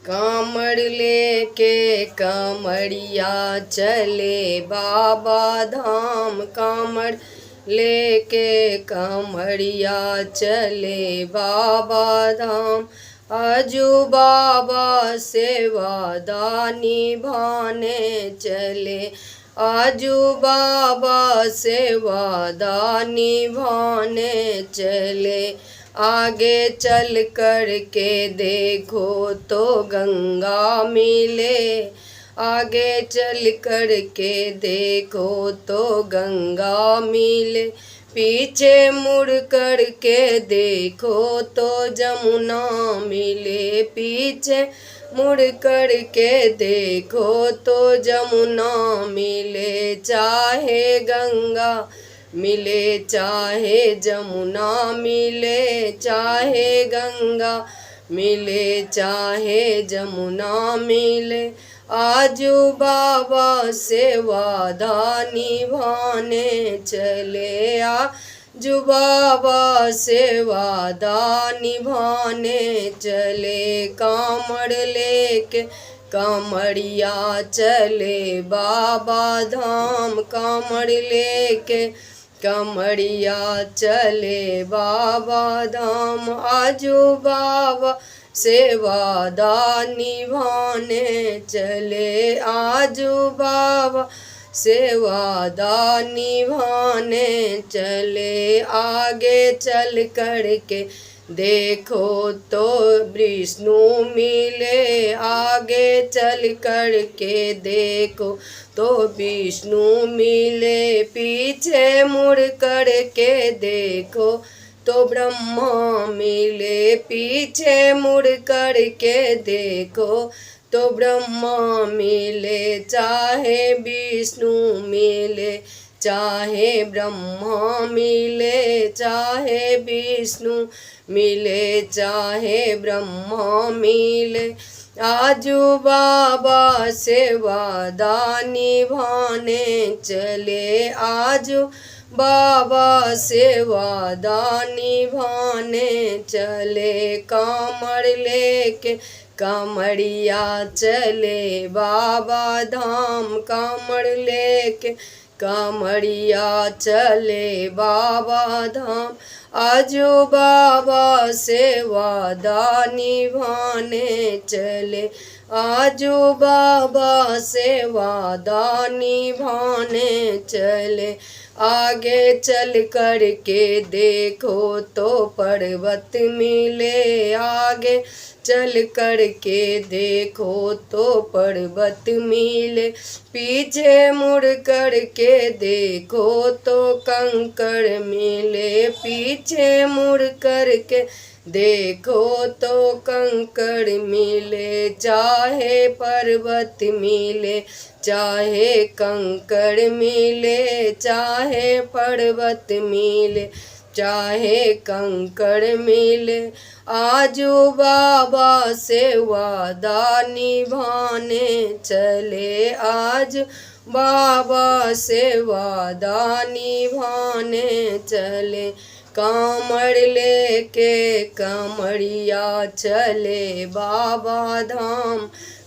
कामर लेके कामरिया चले बाबा धाम, कामर लेके कामरिया चले बाबा धाम। आजू बाबा से वादा निभाने चले, आजू बाबा से वादा निभाने चले। आगे चल कर के देखो तो गंगा मिले, आगे चल कर के देखो तो गंगा मिले। पीछे मुड़ कर के देखो तो जमुना मिले, पीछे मुड़ कर के देखो तो जमुना मिले। चाहे गंगा मिले चाहे जमुना मिले, चाहे गंगा मिले चाहे जमुना मिले। आजू बाबा से वादा निभाने चले, आजू बाबा से वादा निभाने चले। कामर लेके कामरिया चले बाबा धाम, कामर लेके कामरिया चले बाबा धाम। आजू बाबा से वादा निभाने चले, आजू बाबा से वादा निभाने चले। आगे चल कर के देखो तो विष्णु मिले, आगे चल कर के देखो तो विष्णु मिले। पीछे मुड़ कर के देखो तो ब्रह्मा मिले, पीछे मुड़ कर के देखो तो ब्रह्मा मिले। चाहे विष्णु मिले चाहे ब्रह्मा मिले, चाहे विष्णु मिले चाहे ब्रह्मा मिले। आजू बाबा से वादा निभाने चले, आजू बाबा से वादा निभाने चले। कामर लेके कामरिया चले बाबा धाम, कामर लेके कामरिया चले बाबा धाम। आजू बाबा से वादा निभाने चले, आजू बाबा से वादा निभाने चले। आगे चल कर के देखो तो पर्वत मिले, आगे चल कर के देखो तो पर्वत मिले। पीछे मुड़ कर के देखो तो कंकड़ मिले, पीछे मुड़ कर के देखो तो कंकड़ मिले। चाहे पर्वत मिले चाहे कंकड़ मिले, चाहे पर्वत मिले चाहे कंकड़ मिले। आजू बाबा से वादा निभाने चले, आज बाबा से वादा निभाने चले। कामर लेके कामरिया चले बाबा धाम,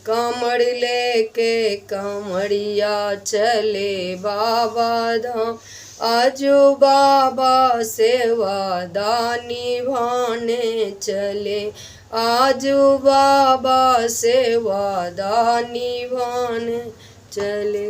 कामर लेके कामरिया चले बाबा धाम। आजू बाबा से वादा निभाने चले, आजू बाबा से वादा निभाने चले।